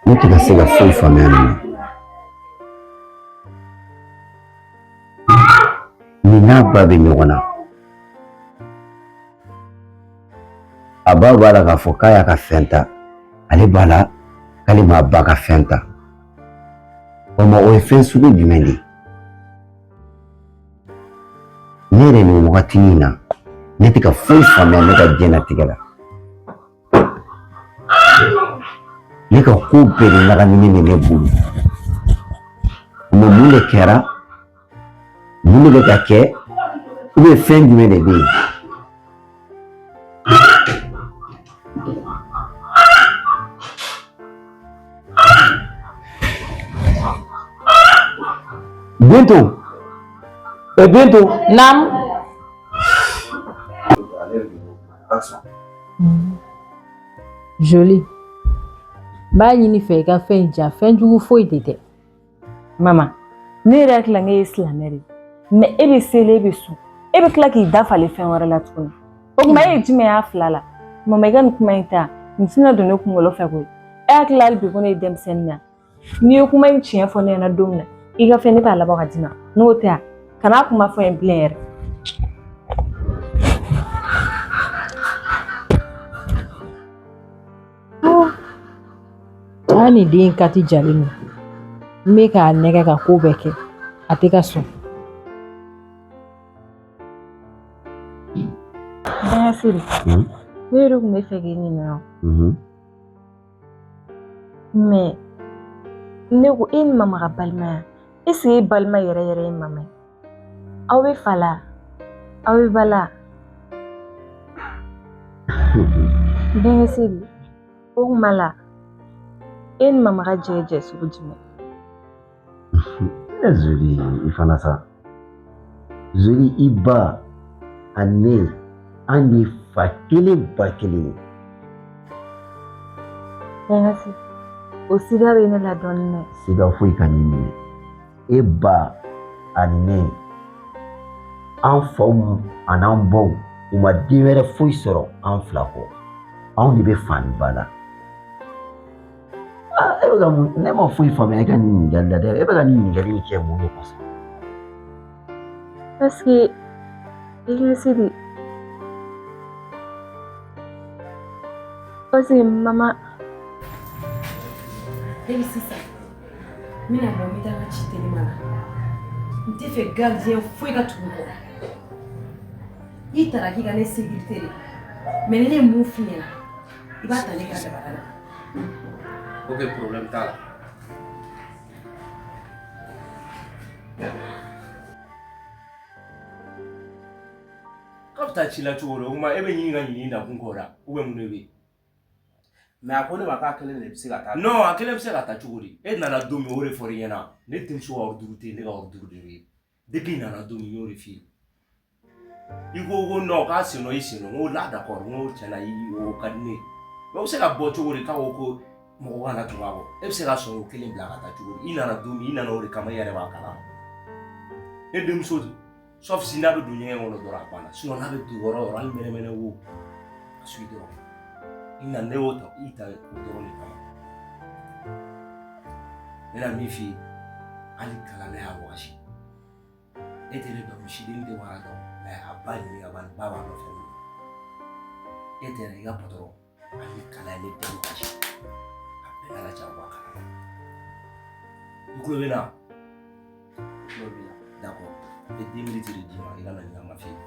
Ne tɛ ka se ka foyi faamuya nin na. Nin n'a ba bɛ ɲɔgɔn na. A ba b'a la k'a fɔ k'a y'a ka fɛn ta, ale b'a la k'ale m'a ba ka fɛn ta. O ma o ye fɛn sugu jumɛn de ye? Ne yɛrɛ nin wagatinin in na, ne tɛ ka foyi faamuya ne ka diɲɛnatigɛ la. Ne ka ko bɛɛ de ɲagaminen bɛ ne bolo. Mais mun de kɛra? Mun de bɛ ka kɛ? Ou bien fɛn jumɛn de bɛ yen? Bintu! E Bintu! Naam. Joli. N b'a ɲini fɛ i ka fɛn in diya fɛn jugu foyi de tɛ. Mama, ne yɛrɛ hakili la ne ye silamɛ de ye. Mais e bɛ seli e bɛ sun. E bɛ tila k'i da falen fɛn wɛrɛ la tuguni. O tuma e ye jumɛn y'a fila la? Mama i ka nin kuma in ta, nin tɛna don ne kunkolo fɛ koyi. E hakili la hali bi ko ne ye denmisɛnnin ya. N'i ye kuma in tiɲɛ fɔ ne ɲɛna don min na, i ka fɛn ne b'a labɔ ka d'i ma. N'o tɛ a, kan'a kuma fɔ n ye bilen yɛrɛ. Aa nin den kati jalen don. N bɛ k'a nɛgɛ ka ko bɛɛ kɛ. A tɛ ka sɔn. Dayasiri, ne yɛrɛ tun bɛ fɛ k'i ɲininka. Mais ne ko e ni mama ka balimaya, est ce que e balima yɛrɛ yɛrɛ ye mama ye? Aw bɛ fa la, aw bɛ ba la. Denkɛ Sidi, o kuma la e ni mama ka jɛ ye jɛ sugu jumɛn? E Zoli, i fana sa. Zoli, i ba ani ne, an de fa kelen ba kelen ye. Denkɛ Sidi, o siga bɛ ne la dɔɔnin dɛ. Siga foyi kan'i minɛ. E ba ani ne, an faw an'an baw, u ma den wɛrɛ foyi sɔrɔ an fila kɔ. Anw de bɛ fa ni ba la. E bɛ ka mun, ne ma foyi faamuya e ka nin ɲininkali la dɛ. E bɛ ka nin ɲininkali in kɛ mun de kosɔn? Parce que denkɛ Sidi, parce que mama. E bɛ sisan n bɛna bɔ n bɛ taa n ka ci telima la n tɛ fɛ gardien foyi ka tugu n kɔ i taara k'i ka ne sécurité de mais ni ne ye mun f'i ɲɛna i b'a ta ne ka dabada la. Ok, problème t'a la. K'a bɛ taa ci la cogo di? O kuma e bɛ ɲini ka ɲini da kun kɔ la ou bien mun de bɛ yen? Mais a ko ne ma k'a kelen de bɛ se ka taa. Non, a kelen bɛ se ka taa cogo di? E nana don min o de fɔr'i ɲɛna. Ne denmuso ka ordre tɛ yen, ne ka ordre de bɛ yen. Depuis i nana don min n y'o de f'i ye. I ko ko non k'a sen nɔ i sen nɔ, n ko là d'accord, n ko tiɲɛna i o ka di ne ye. Mais o bɛ se ka bɔ cogo di k'a ko ko mɔgɔ kana tugu a kɔ? E bɛ se ka sɔn o kelen bila ka taa cogo di? I nana don min i nana o de kama i yɛrɛ b'a kalama. Ne denmuso sauf si n'a bɛ don ɲɛgɛn kɔnɔ dɔrɔn a banna, sinon n'a bɛ don yɔrɔ o yɔrɔ hali mɛnɛmɛnɛ wo a suit dɔrɔn. I na ne y'o ta i ta o dɔrɔn de kama. Ne na min f'i ye hali kalan ne y'a wagasi. E tɛ ne dɔn misiden tɛ wara dɔn mais a ba ɲininka bani ba b'a dɔn fɛn min. E tɛ i ka patɔrɔn hali kalan ye ne den wagasi. A bɛɛ ala ca bɔ a kalama. I tulo bɛ n na? I tulo b'i la. D'accord. N bɛ 10 minutes de d'i ma i ka na ni n ka mafe ye.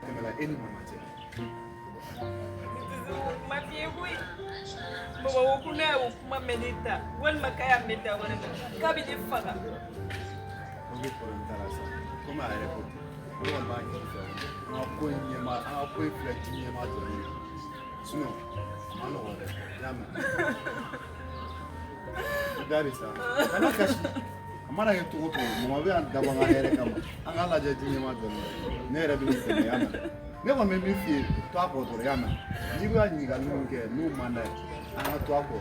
Tɛmɛna e ni mama cɛ. Ma f'i ye koyi. Mama ko ko n'a y'o kuma mɛn ne da walima k'a y'a mɛn da wɛrɛ la k'a bɛ ne faga. Ok, problème t'a la sa. Komi a yɛrɛ ko ten. Ne kɔni b'a ɲini fɛ. An ka ko in ɲɛma, an ka ko in filɛ ji ɲɛma dɔrɔn ye. Sinon, A ma nɔgɔn dɛ, i y'a mɛn. I da de sa. Kana kasi. A mana kɛ cogo o cogo, mama bɛ yan dabɔ an ka hɛrɛ kama. An k'a lajɛ diɲɛ ma dɔɔni. Ne yɛrɛ bɛ nin dɛmɛ, i y'a mɛn. Ne kɔni bɛ min f'i ye, to a kɔ dɔrɔn, i y'a mɛn. N'i bɛ ka ɲininkali minnu kɛ n'o man d'a ye, an ka to a kɔ.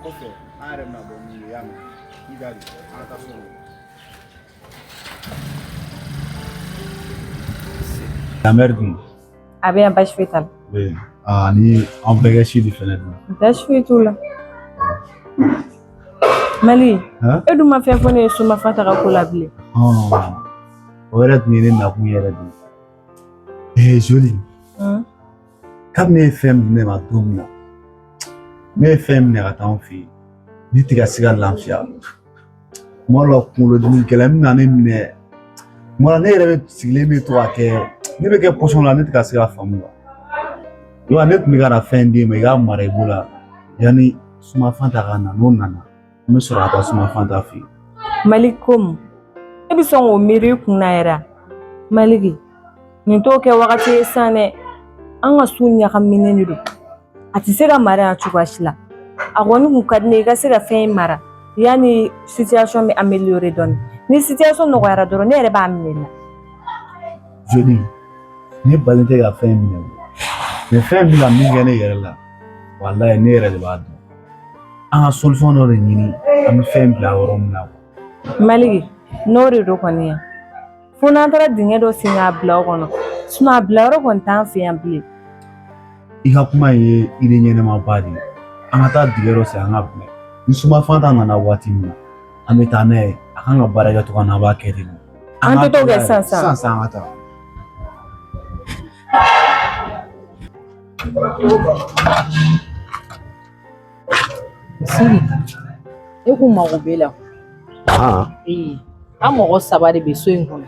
Kɔfɛ, an yɛrɛ bɛna bɔ min ye, i y'a mɛn. I da de, an ka taa so kɔnɔ. Ta mère dun? A bɛ yan, baasi foyi t'a la. Oui. Ah, ni an bɛɛ kɛ si di fɛnɛ dun. Baasi foyi t'u la. Mali, Hein? e dun ma fɛn fɔ ne ye Soma Fanta ka ko la bilen. Ɔn, o yɛrɛ tun ye ne nakun yɛrɛ de ye. Ee Zoli, kabini ne ye fɛn di ne ma don min na, ne ye fɛn minɛ ka taa anw fɛ yen, ne tɛ ka se ka lafiya. Kuma dɔ la kunkolodimi gɛlɛn bɛ na ne minɛ. Kuma dɔ la ne yɛrɛ bɛ sigilen bɛ to ka kɛ, ne bɛ kɛ pɔsɔn la, ne tɛ ka se ka faamu quoi. I b'a ye ne tun bɛ ka na fɛn d'e ma, i k'a mara i bolo la yanni Suma Fanta ka na, n'o nana an bɛ sɔrɔ ka taa Suma Fanta fɛ yen. Mali ko e bɛ sɔn k'o miiri i kun na yɛrɛ a? Maliki, nin t'o kɛ wagati ye sisan dɛ. An ka so ɲagaminen de don. A tɛ se ka mara yan cogoya si la. A kɔni kun ka di ne ye i ka se ka fɛn in mara yanni situation bɛ améliorer dɔɔni. Ni situation nɔgɔyara dɔrɔn ne yɛrɛ b'a minɛ i la. Joli, ne balen tɛ ka fɛn minɛ o. Mais fɛn bɛ ka min kɛ ne yɛrɛ la, walayi ne yɛrɛ de b'a dɔn. An ka solution dɔ de ɲini an bɛ fɛn bila yɔrɔ min na. Maliki, n'o de don kɔni ye. Fo n'an taara dingɛ dɔ sen k'a bila o kɔnɔ. Sinon a bila yɔrɔ kɔni t'an fɛ yan bilen. I ka kuma in ye idée ɲɛnɛmaba de ye. An ka taa dingɛ dɔ sen an ka bila. Ni Suma Fanta nana waati min na, an bɛ taa n'a ye. A kan ka baara kɛ cogo min na, an b'a kɛ ten. An tɛ t'o kɛ sisan sisan. Sisan sisan an ka taa. Sidi, e kun mago b'e la. An mɔgɔ saba de bɛ so in kɔnɔ.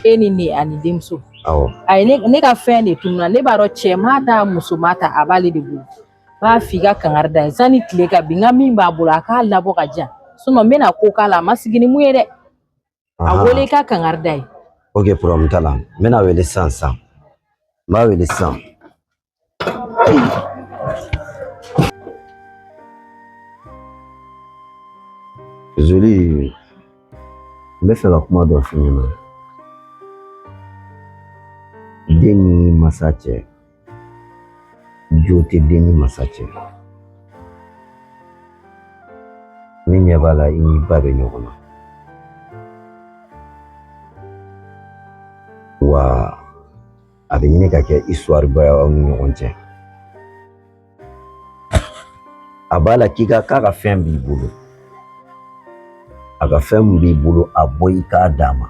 E ni ne ani denmuso. Awɔ. Ayi, ne ka fɛn de tununna. Ne b'a dɔn cɛ m'a ta, muso m'a ta, a b'ale de bolo. N b'a f'i ka kangari da ye sani tile ka bin, n ka min b'a bolo a k'a labɔ ka di yan. Sinon n bɛna ko k'a la, a ma sigi ni mun ye dɛ. A wele i ka kangari da ye. Ok, problème t'a la. N bɛna wele sisan sisan. N b'a wele sisan. Zoli, n bɛ fɛ ka kuma dɔ f'i ɲɛna. Den ni masa cɛ, jo tɛ den ni masa cɛ. Ne ɲɛ b'a la i n'i ba bɛ ɲɔgɔn na. Wa a bɛ ɲini ka kɛ histoire ba ye aw ni ɲɔgɔn cɛ. A b'a la k'i ka k'a ka fɛn b'i bolo. A ka fɛn min b'i bolo, a bɔ i k'a d'a ma.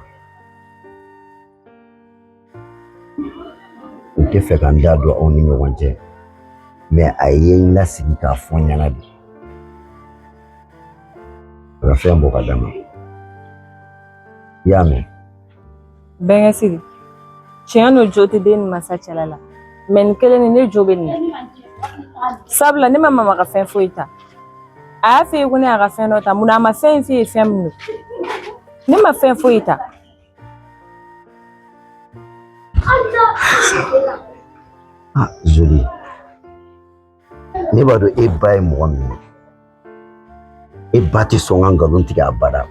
N tɛ fɛ ka n da don aw ni ɲɔgɔn cɛ, mais a ye n lasigi k'a fɔ n ɲɛna de. A ka fɛn bɔ ka d'a ma. I y'a mɛn? Bɛnkɛ Sidi, tiɲɛ don jo tɛ den ni masa cɛla la, mais nin kelen nin ne jo bɛ nin na. Sabula ne ma mama ka fɛn foyi ta. A y'a f'i ye ko ne y'a ka fɛn dɔ ta, munna a ma fɛn in f'i ye fɛn min don? Ne ma fɛn foyi ta. Ah, Zoli, ne b'a dɔn e ba ye mɔgɔ min ye. E ba tɛ sɔn ka nkalon tigɛ abada.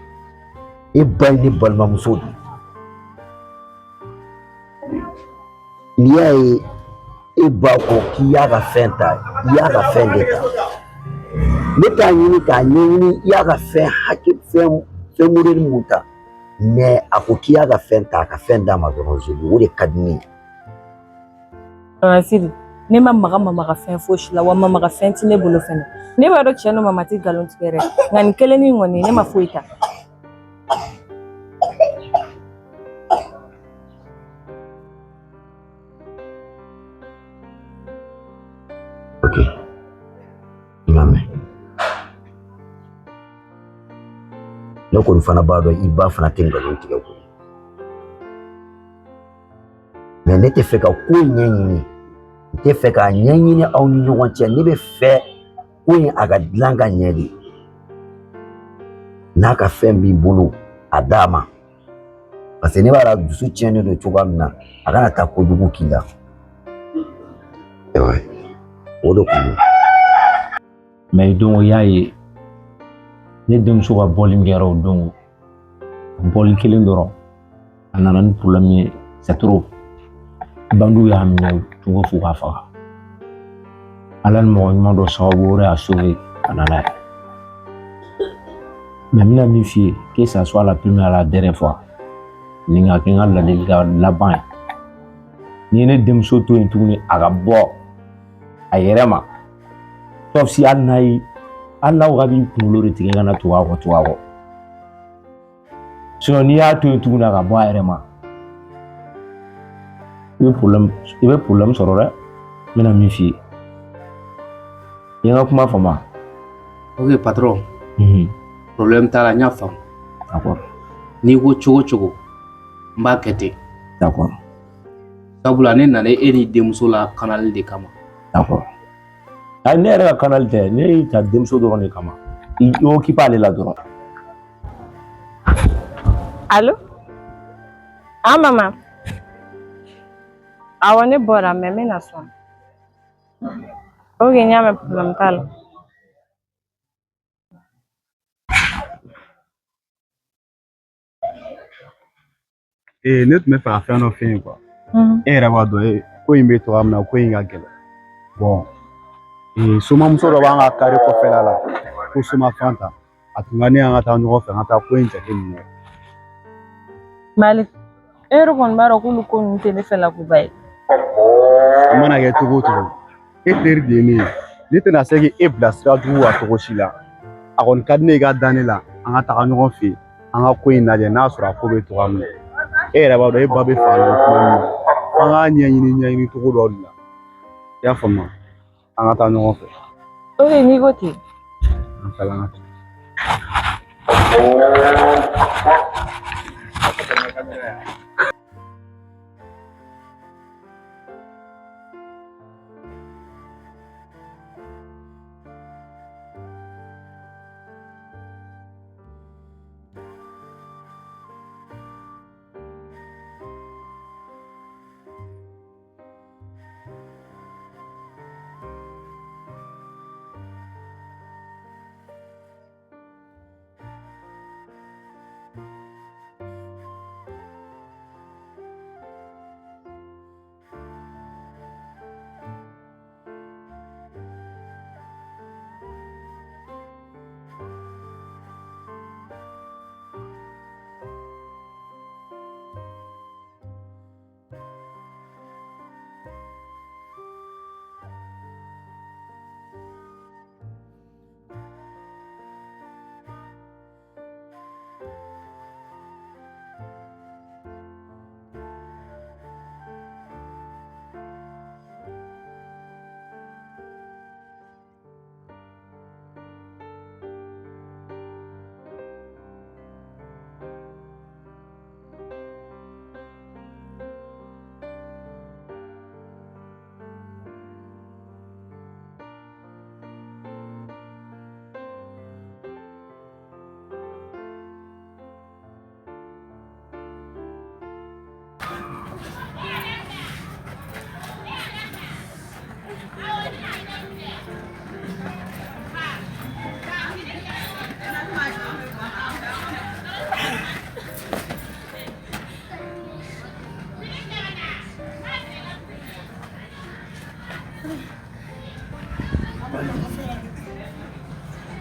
E ba ye ne balimamuso de ye. N'i y'a ye e ba ko k'i y'a ka fɛn ta, i y'a ka fɛn de ta. Ne t'a ɲini k'a ɲɛɲini i y'a ka fɛn hakɛ fɛn fɛn modèle mun ta. Mais a ko k'i y'a ka fɛn ta, a ka fɛn d'a ma dɔrɔn Zoli, o de ka di ne ye. Mama Sidi, ne ma maga mama ka fɛn fosi la, wa mama ka fɛn tɛ ne bolo fɛnɛ. Ne b'a dɔn tiɲɛ don mama tɛ nkalon tigɛ dɛ, nka nin kelen nin kɔni ne ma foyi ta. Ok, n y'a mɛn. Ne kɔni fana b'a dɔn i ba fana tɛ nkalon tigɛ koyi. Mais ne tɛ fɛ ka ko ɲɛɲini, n tɛ fɛ k'a ɲɛɲini aw ni ɲɔgɔn cɛ. Ne bɛ fɛ ko in a ka dilan ka ɲɛ de. N'a ka fɛn b'i bolo, a d'a ma. Parce que ne b'a dɔn dusu tiɲɛnen don cogoya min na, a kana taa kojugu k'i la. O de kun don. Mais don i y'a ye ne denmuso ka bɔli min kɛra o don, bɔli kelen dɔrɔn a nana ni problème ye, c'est trop. Bandiw y'a minɛ cogo f'u k'a faga. Ala ni mɔgɔ ɲuman dɔ sababu o de y'a sauvé ka na n'a ye. Mais n bɛna min f'i ye, que ça soit la première, la dernière fois, nin ka kɛ n ka ladilikan laban ye. N'i ye ne denmuso to yen tuguni a ka bɔ a yɛrɛ ma, sauf si hali n'a ye, hali n'aw ka b'i kunkolo de tigɛ ka na tugu a kɔ, tugu a kɔ. Sinon n'i y'a to yen tuguni a ka bɔ a yɛrɛ ma, i bɛ problème sɔrɔ dɛ. N bɛna min f'i ye, i ye n ka kuma faamu? Ok patron, problème t'a la, n y'a faamu. D'accord. N'i ko cogo o cogo, n b'a kɛ ten. D'accord. Sabula ne nana e ni denmuso la kanali de kama. D'accord. Ayi, ne yɛrɛ ka kanali tɛ, ne y'i ta denmuso dɔrɔn de kama. I occupe ale la dɔrɔn. Allo? Ah mama. Awɔ, ne bɔra, mais n bɛna sɔn. Ok, n y'a mɛn, problème t'a la. Ee, ne tun bɛ fɛ ka fɛn dɔ f'e ye quoi. E yɛrɛ b'a dɔn e ko in bɛ cogoya min na, ko in ka gɛlɛn. Bon, ee, somamuso dɔ b'an ka kari kɔfɛla la ko Soma Fanta. A tun ka di ne ye an ka taa ɲɔgɔn fɛ, an ka taa ko in jateminɛ. Malik, e yɛrɛ kɔni b'a dɔn k'olu ko ninnu tɛ ne fɛ la koba ye. A mana kɛ cogo o cogo, e teri de ye ne ye. Ne tɛna se k'e bila sira jugu kan cogo si la. A kɔni ka di ne ye i ka da ne la, an ka taga ɲɔgɔn fɛ yen, an ka ko in lajɛ n'a sɔrɔ a ko bɛ cogoya min na. E yɛrɛ b'a dɔn e ba bɛ fa la kuma min na, f'an k'a ɲɛɲini ɲɛɲini cogo dɔ de la. I y'a faamu? An ka taa ɲɔgɔn fɛ. Ok, n'i ko ten. An taala, an ka taa.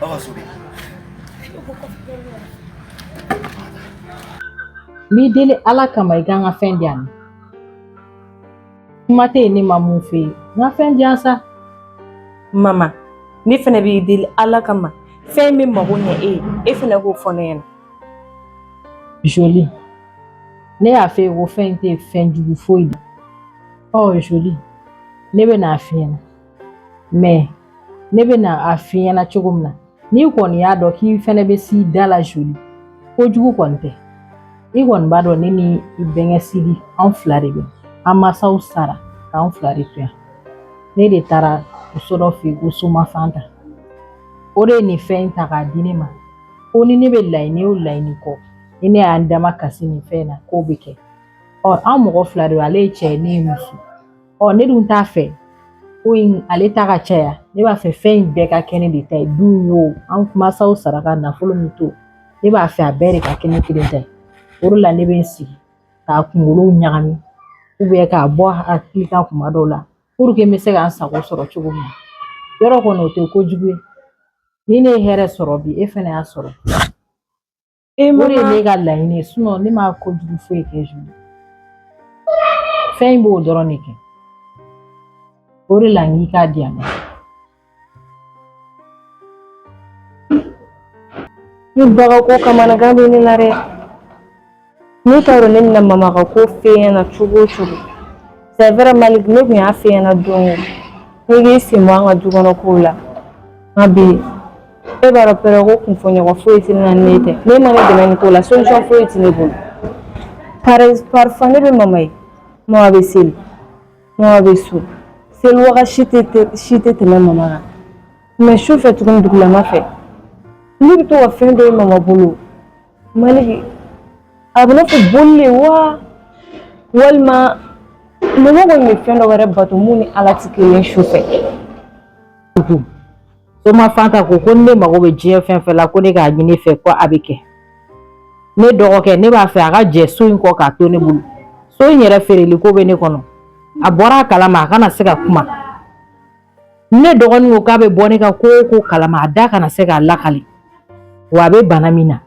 Aw ka so de. N b'i deli Ala kama, i ka n ka fɛn di yan. Kuma tɛ yen ne ma mun f'e ye. N ka fɛn di yan sa. Mama, ne fana b'i deli Ala kama. Fɛn bɛ mago ɲɛ e ye, e fana k'o fɔ ne ɲɛna. Joli, ne y'a f'e ye ko fɛn in tɛ fɛn jugu foyi de. Ɔ Joli, ne bɛ n'a f'i ɲɛna. Mais ne bɛ na a f'i ɲɛna cogo min na, n'i kɔni y'a dɔn k'i fɛnɛ bɛ s'i da la Joli, kojugu kɔni tɛ. I kɔni b'a dɔn ne ni i bɛnkɛ Sidi, anw fila de bɛ. An masaw sara k'an fila de to yan. Ne de taara muso dɔ fɛ yen ko Soma Fanta. O de ye nin fɛn in ta k'a di ne ma. Ko ni ne bɛ laɲini o laɲini kɔ, ni ne y'an dama kasi nin fɛn in na, k'o bɛ kɛ. Ɔ, an mɔgɔ fila de don, ale ye cɛ ye, ne ye muso. Ɔ, ne dun t'a fɛ Ko in ale ta ka caya, ne b'a fɛ fɛn in bɛɛ ka kɛ ne de ta ye. Du in y'o an masaw sara ka nafolo min to, ne b'a fɛ a bɛɛ de ka kɛ ne kelen ta ye. O de la ne bɛ n sigi k'a kunkolo ɲagami k'a bɔ hakili kan kuma dɔw la pour que n bɛ se ka n sago sɔrɔ cogo min na. Yɔrɔ kɔni o tɛ kojugu ye. Ni ne ye hɛrɛ sɔrɔ bi, e fɛnɛ y'a sɔrɔ. O de ye ne ka laɲini ye, ne ma kojugu foyi kɛ Joli. Fɛn in b'o dɔrɔn de kɛ. O de la n k'i k'a di yan. Ni ba ka ko kamanagan bɛ ne la dɛ. Ne t'a dɔn ne bɛna mama ka ko f'e ɲɛna cogo o cogo. C'est vrai Malik, ne tun y'a f'e ɲɛna don o ne k'i sen bɔ an ka du kɔnɔ kow la. Nka bi e b'a dɔn pɛrɛ ko kunfɔɲɔgɔn foyi tɛ ne na ni ne tɛ. Ne ma ne dɛmɛ nin ko la, solution foyi tɛ ne bolo. Parfois ne bɛ mama ye, mama bɛ seli, mama bɛ so. Seli waga si tɛ tɛmɛ mama kan. Mais su fɛ tuguni dugulama fɛ, ne bɛ to ka fɛn dɔ ye mama bolo. Maliki, a bɛ n'a fɔ boli de wa walima mama kɔni bɛ fɛn dɔ wɛrɛ bato mun ni Ala tɛ kelen su fɛ. Soma Fanta ko ko ne mago bɛ diɲɛ fɛn fɛn la, ko ne k'a ɲini fɛ ko a bɛ kɛ. Ne dɔgɔkɛ, ne b'a fɛ a ka jɛ so in kɔ k'a to ne bolo. So in yɛrɛ feereli ko bɛ ne kɔnɔ. A bɔra a kalama, a kana se ka kuma. Ne dɔgɔnin ko k'a bɛ bɔ ne ka ko o ko kalama, a da kana se k'a lakali. Wa a bɛ bana min na,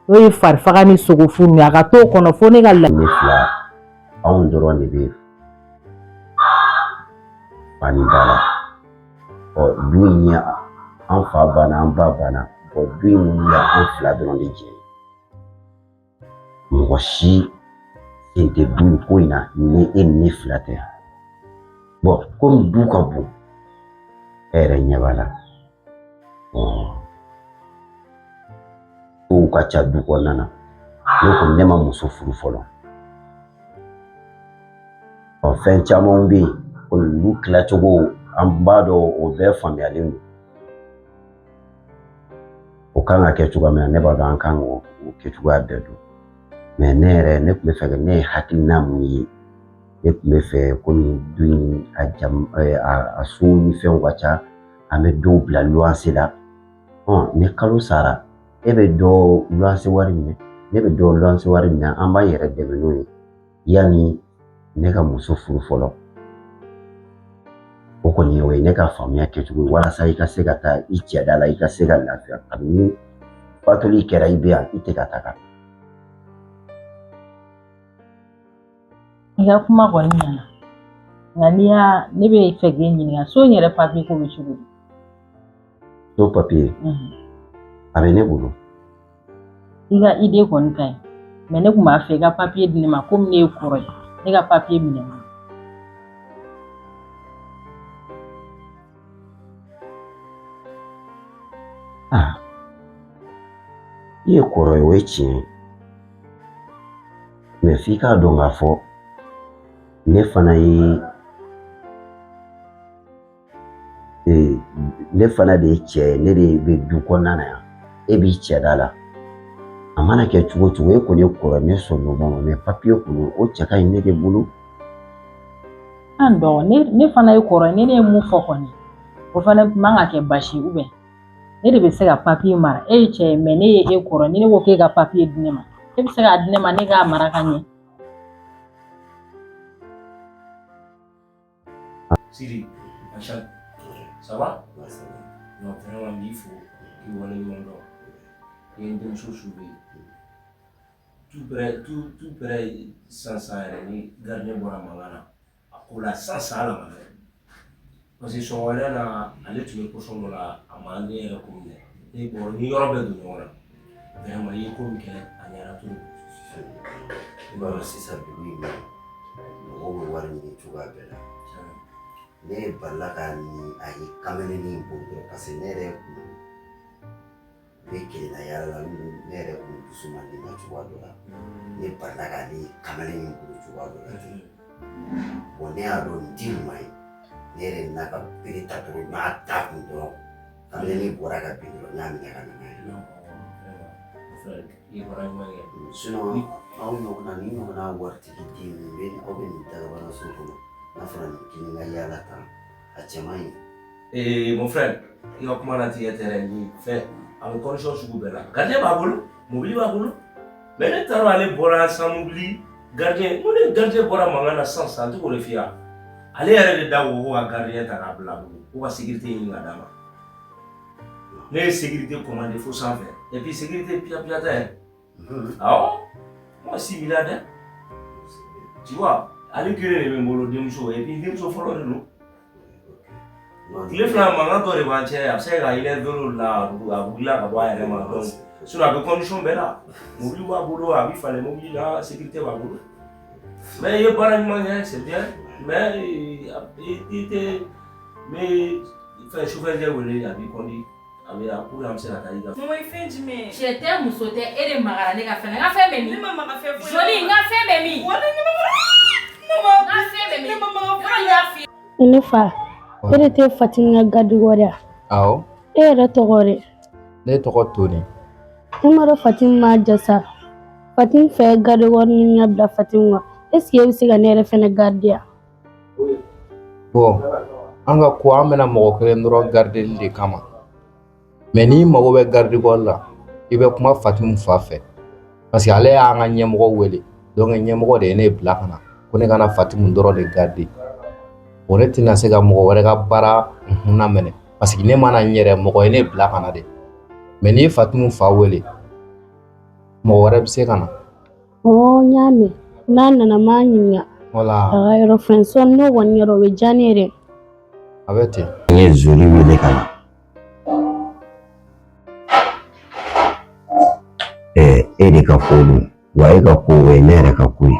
n'o ye farifaga ni sogofu ninnu ye, a ka t'o kɔnɔ fo ne ka la. Ne fila, anw dɔrɔn de bɛ fa ni ba la. Ɔ du in ye an fa banna, an ba banna. Ɔ du in kɔni ye an fila dɔrɔn de jɛ. Mɔgɔ si sen tɛ du in ko in na ni e ni ne fila tɛ. Bɔn komi du ka bon, e yɛrɛ ɲɛ b'a la. Kow ka ca du kɔnɔna na. Ne kɔni ne ma muso furu fɔlɔ. Ɔ fɛn caman bɛ yen komi olu tilacogo an b'a dɔn o bɛɛ faamuyalen don. O kan ka kɛ cogoya min na, ne b'a dɔn an kan k'o kɛcogoya bɛɛ dɔn. Mais ne yɛrɛ ne tun bɛ fɛ ka ne ye hakilina mun ye, ne tun bɛ fɛ komi du in a jam a so ni fɛnw ka ca, an bɛ dɔw bila luwanse la. Ni kalo sara, e bɛ dɔ luwanse wari minɛ, ne bɛ dɔ luwanse wari minɛ, an b'an yɛrɛ dɛmɛ n'o ye yanni ne ka muso furu fɔlɔ. O kɔni o ye ne ka faamuya kɛcogo ye walasa i ka se ka taa i cɛ da la, i ka se ka lafiya. Kabini fatuli kɛra i bɛ yan, i tɛ ka taga. I ka kuma kɔni ɲɛna, nka n'i y'a ne bɛ fɛ k'e ɲininka, so in yɛrɛ papiye ko bɛ cogo di? So papiye a bɛ ne bolo. I ka idée kɔni ka ɲi, mais ne tun b'a fɛ i ka papiye di ne ma, komi ne ye kɔrɔ ye, ne ka papiye minɛ n bolo. Ah, i ye kɔrɔ ye, o ye tiɲɛ ye. Mais f'i k'a dɔn k'a fɔ ne fana ye ne fana de ye cɛ ye, ne de bɛ du kɔnɔna na yan, e b'i cɛ da la. A mana kɛ cogo o cogo, e kɔni ye kɔrɔ, ne sɔnn'o ma, mais papiye kɔni o cɛ ka ɲi ne de bolo. An dɔgɔ, ne fana ye kɔrɔ ye, ni ne ye mun fɔ kɔni, o fana man ka kɛ baasi ye. Ne de bɛ se ka papiye mara, e ye cɛ ye, mais ne ye e kɔrɔ, ni ne ko k'e ka papiye di ne ma, e bɛ se k'a di ne ma, ne k'a mara ka ɲɛ. Sidi, Achal, ça va? Non, vraiment, n b'i fo k'i waleɲuman dɔn. I ye n denmuso sauvé. Tout près, tout, tout près, sisan sisan yɛrɛ ni gardien bɔra mankan na, a ko la sisan sisan hali a ma mɛn. Parce que sɔgɔmada na ale tun bɛ position dɔ la, a ma ne yɛrɛ ko minɛ. Ne bɔra ni yɔrɔ bɛɛ don ɲɔgɔn na. Vraiment, i ye ko min kɛ, a ɲɛna trop. I b'a dɔn sisan dugu in na, mɔgɔw bɛ wari ɲini cogoya bɛɛ la. Ne balila ka ni a ye kamalenin in bolo dɔrɔn, parce que ne yɛrɛ kun bɛ kelenna yaala la, ne yɛrɛ kun dusu man di n na cogoya dɔ la. Ne balila k'ale ye kamalen in bolo cogoya dɔ la ten. Bon, ne y'a dɔn nin ti ɲuman ye. Ne yɛrɛ nana ka bere ta dɔrɔn, n y'a da kun dɔrɔn, kamalenin bɔra ka bin dɔrɔn, n y'a minɛ ka na n'a ye. Sinon aw ɲɔgɔnna ni ɲɔgɔnna waritigi den ninnu bɛ aw bɛ nin dagabana so kɔnɔ, n'a fɔra nin kelen ka yaala tan. A cɛ man ɲi. Ee mon frère, i ka kuma latigɛ tɛ dɛ, nin fɛn a bɛ condition sugu bɛɛ la. Gardien b'a bolo, mobili b'a bolo. Mais ne t'a dɔn ale bɔra sans mobili, gardien, n ko ne gardien bɔra mankan na sisan sisan, n tɛ k'o de f'i ye wa? Ale yɛrɛ de da ko ko ka gardien ta k'a bila a bolo, ko ka sécurité ɲini ka d'a ma. Ne ye sécurité commandé fo sanfɛ. Et puis sécurité piya piya tɛ. Awɔ, moi 6 milliardaire. Tu vois, ale kelen de bɛ n bolo denmuso et puis denmuso fɔlɔ de don. Tile fila mankan dɔ de b'an cɛ, a bɛ se ka énervé o la, a wulila ka bɔ a yɛrɛ ma donc sinon a bɛ condition bɛɛ la. Mobili b'a bolo, a bɛ falen mobili la, sécurité b'a bolo. Mais i ye baara ɲuman kɛ, c'est bien. Mais i tɛ n bɛ fɛn chauffeur wele, a b'i conduit, a bɛ a pour que an bɛ se ka taa i ka. Mama ye fɛn jumɛn ye? Cɛ tɛ, muso tɛ, e de magara ne ka fɛn na. N ka fɛn bɛ min? Ne ma maga fɛn foyi la. Joli, n ka fɛn bɛ min? Wala ne ma maga. Mama. N ka fɛn bɛ min? Ne ma maga foyi Yɔrɔ la. y'a f'i ye. Ne fa, e de tɛ Fatimi ka garde corps ye wa? Awɔ. E yɛrɛ tɔgɔ de? Ne tɔgɔ Toni. Ne m'a dɔn Fatimi m'a ja sa. Fatimi fɛ garde corps ɲini ka bila Fatimi kɔ. Est ce que e bɛ se ka ne yɛrɛ fɛnɛ garde ya? Bon, an ka ko an bɛna mɔgɔ kelen dɔrɔn gardeli de kama. Mais n'i mago bɛ garde corps la, i bɛ kuma Fatimu fa fɛ. Parce que ale y'an ka ɲɛmɔgɔ wele. Donc ɲɛmɔgɔ de ye ne bila ka na. Ko ne kana Fatimu dɔrɔn de garder. O ne tɛna se ka mɔgɔ wɛrɛ ka baara kunna minɛ. Parce que ne mana n yɛrɛ mɔgɔ ye ne bila ka na de. Mais n'i ye Fatimu fa wele, mɔgɔ wɛrɛ bɛ se ka na. Ɔ, n y'a mɛn. N'a nana n b'a ɲininka. Voilà. A ka yɔrɔ fɛn sɔn n'o kɔni kɛra o bɛ diya ne ye dɛ. A bɛ ten. N ye Zoli wele ka na. E de ka ko don, wa e ka ko o ye ne yɛrɛ ka ko ye.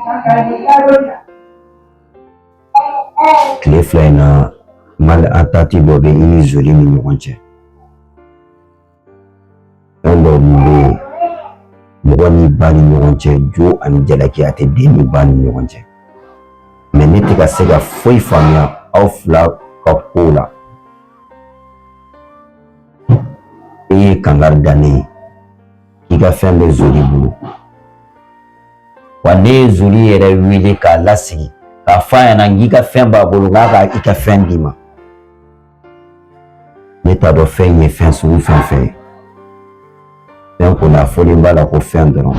Tile fila in na, malentente dɔ bɛ i ni Zoli ni ɲɔgɔn cɛ. Fɛn dɔw bɛ yen, mɔgɔ n'i ba ni ɲɔgɔn cɛ, jo ani jalaki a tɛ den ni ba ni ɲɔgɔn cɛ. Mais ne tɛ ka se ka foyi faamuya aw fila ka kow la. E ye kangari da ne ye k'i ka fɛn bɛ Zoli bolo. Wa ne ye Zoli yɛrɛ wele k'a lasigi k'a fɔ a ɲɛna k'i ka fɛn b'a bolo, k'a ka i ka fɛn d'i ma. Ne t'a dɔn fɛn ye fɛn sugu fɛn fɛn ye. Fɛn kɔni a fɔlen b'a la ko fɛn dɔrɔn.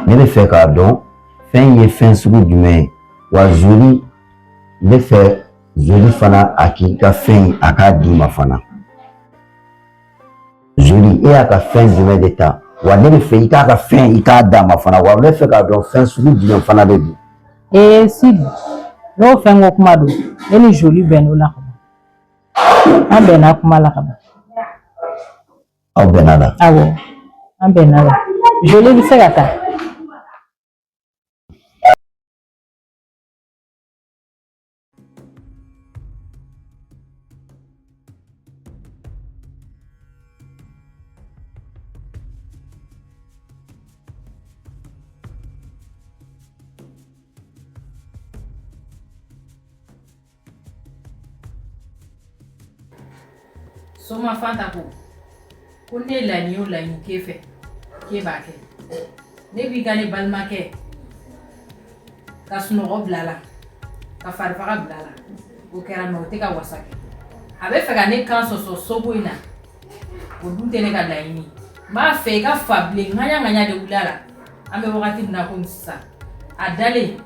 Ne bɛ fɛ k'a dɔn fɛn ye fɛn sugu jumɛn ye. Wa Zoli, n bɛ fɛ Zoli fana a k'i ka fɛn a k'a d'i ma fana. Zoli, e y'a ka fɛn jumɛn de ta? Wa ne bɛ fɛ i k'a ka fɛn i k'a d'a ma fana. Wa ne bɛ fɛ k'a dɔn fɛn sugu jumɛn fana de don. Ee Sidi, n'o fɛn ko kuma don, ne ni Zoli bɛnn'o la ka ban. An bɛnna kuma la ka ban. Aw bɛnna la? Awɔ, an bɛnna la. Zoli bɛ se ka taa. Soma Fanta ko ko ne ye laɲini o laɲini k'e fɛ k'e b'a kɛ. Ne b'i ka ne balimakɛ ka sunɔgɔ bila la, ka farifaga bila la, o kɛra mais o tɛ ka wasa kɛ. A bɛ fɛ ka ne kan sɔsɔ soko in na, o dun tɛ ne ka laɲini. N b'a fɛ i ka fa bilen ŋaɲa ŋaɲa de wuli a la. An bɛ wagati min na komi sisan, a dalen